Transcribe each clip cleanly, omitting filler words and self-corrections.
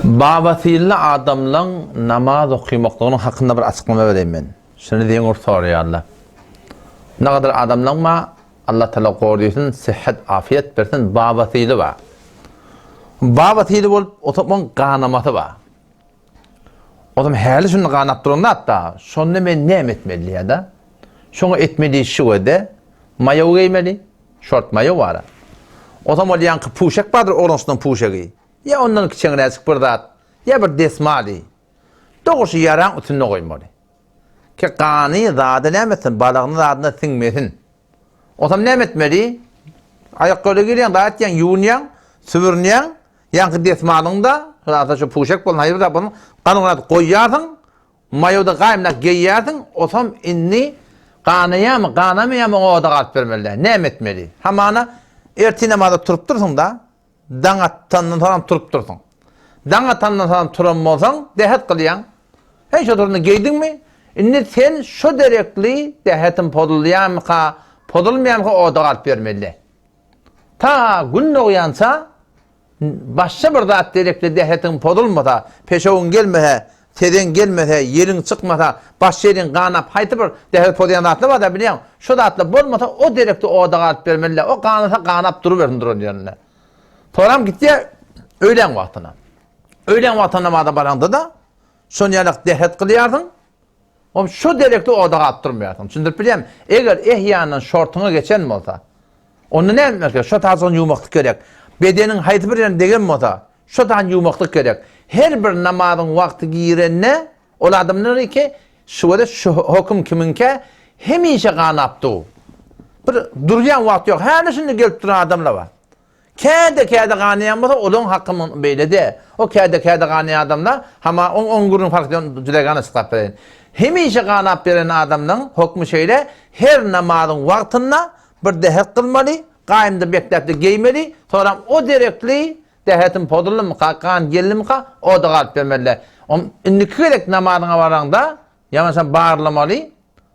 Babasylly adamlaň namaz okymaklygynyň hakynda bir açyklama bereýin men. Şuny zeňňur soraýarlar. Nagadar adamlaň bar, Allah Taala gorsyn, syhhat, afiýet bersin, babasyly bar. Babasyly bolup, otagyň ganamasy bar. Otam häli şunda ganap duran zat-da, şonda men näme etmeli diýýär-de. Şoňa etmeli iş şu gezde, maýow geýmeli, şort maýow bar-a. Otam ol ýaňky puşek bardyr, oglançylaryň puşegi. Ýa ondan kiçeňräjik bir zat, ýa bir desmaly. Dogrusy ýaraň üstünde goýmaly. Ki gany zady näme etsin, balagyny zadyna siňmesin. Otam näme etmeli? Aýakgöle girýäň, zat etýäň, ýuwunýaň, sübürünýäň, ýaňky desmalyňda, şo şu puşek bolsun, haýsy bir zat bolsun, ganyny goýýarsyň, maýoda gaýymlap geýýärsiň, otam indi ganaýarmy, ganamaýarmy oňa oda galyp bermeli däl. Näme etmeli? Hamana ertir namaza turup dursuň-da, Daň atandan soňam turup dursuň. Daň atandan soňam turan bolsaň, dähet kylýaň. Heý, şo turunda geýdiňmi? Indi sen şo derekli dähetiň pozulýarmyka, pozulmaýarmyka oda galyp ýörmeli. Ta gün dogýança başga bir zat derekli dähetiň pozulmasa, peşewiň gelmese, Sezeň gelmese, ýeliň çykmasa, baş ýeriň ganap, haýsy bir dähet pozýan zatlar bar-da, bilýäň, şo zatlar bolmasa, o derekde oda galyp bermeli-dä, o ganasa ganap durubersin duran ýerinde. Soram gitýär öýläň wagtyna. Öýläň wagtyna namaza baraňda-da, şon ýalak dähet kylýarsyň, o şo derekde oda galyp durmaýarsyň. Düşündirip bilýärmi? Eger ehýandan şortuňa geçen bolsa, onda näme etmek gerek? Şo tazygyny ýuwmaklyk gerek. Bedeniň haýsy bir ýerine degen bolsa, Şo dan ýuwmaklyk gerek. Her bir namazyň wagty girende, ol adamlar ki, şuwada şu höküm kimiňkä, hemişe ganap dur. Bir durýan wagty ýok. Häli şindi gelip duran adamlar bar. Käde-käde ganaýan bolsa, olaň haky beýle däl. O käde-käde ganaýan adamlar, hama oň oň gürrüň fark edýän juda gana çyklap bereýin. Hemişe ganap beren adamlaň hökmi şeýle, her namazyň wagtynda bir dähet kylmaly, gaýymda bekläp-de geýmeli, soram o derekli Dähetim pozuldymyka, gan geldimika, oda galyp bermeli. Om indiki gezek namazyňa baraňda, ýalňyşam barlamaly,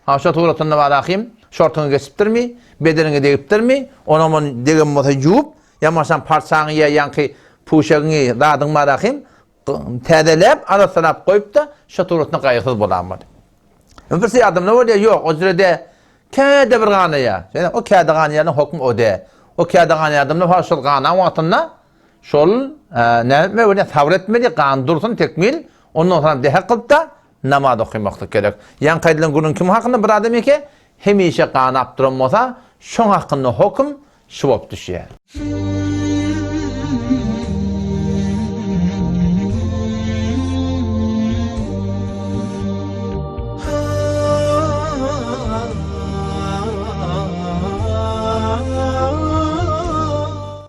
ha şo suratynda bar ahym, şortuňa geçipdirmi, bedeniňe degipdirmi, onam ony degen bolsa ýuwup, ýalňyşam parçaňy ýa ýaňky puşegiňi, zadyň bar ahym, täzeläp, arassalap goýup-da, şo suratynda gaýgysyz bolanmaly. Birsi adamlar bolýar, ýok, o jürede käde bir ganaýar. Şeýle, o käde ganaýanyň hokmy o dä. O käde ganaýan adamlar ha şol ganan wagtynda şol näme etmeli bolýar, sabyr etmeli, gan dursun tekmil, ondan soň dehe kylyp-da namaz okamaklyk gerek. Ýaňky aýdylan gürrüň kim hakynda bir adam eke hemişe ganap duran bolsa, şoň hakynda hokum şu bolup düşýär.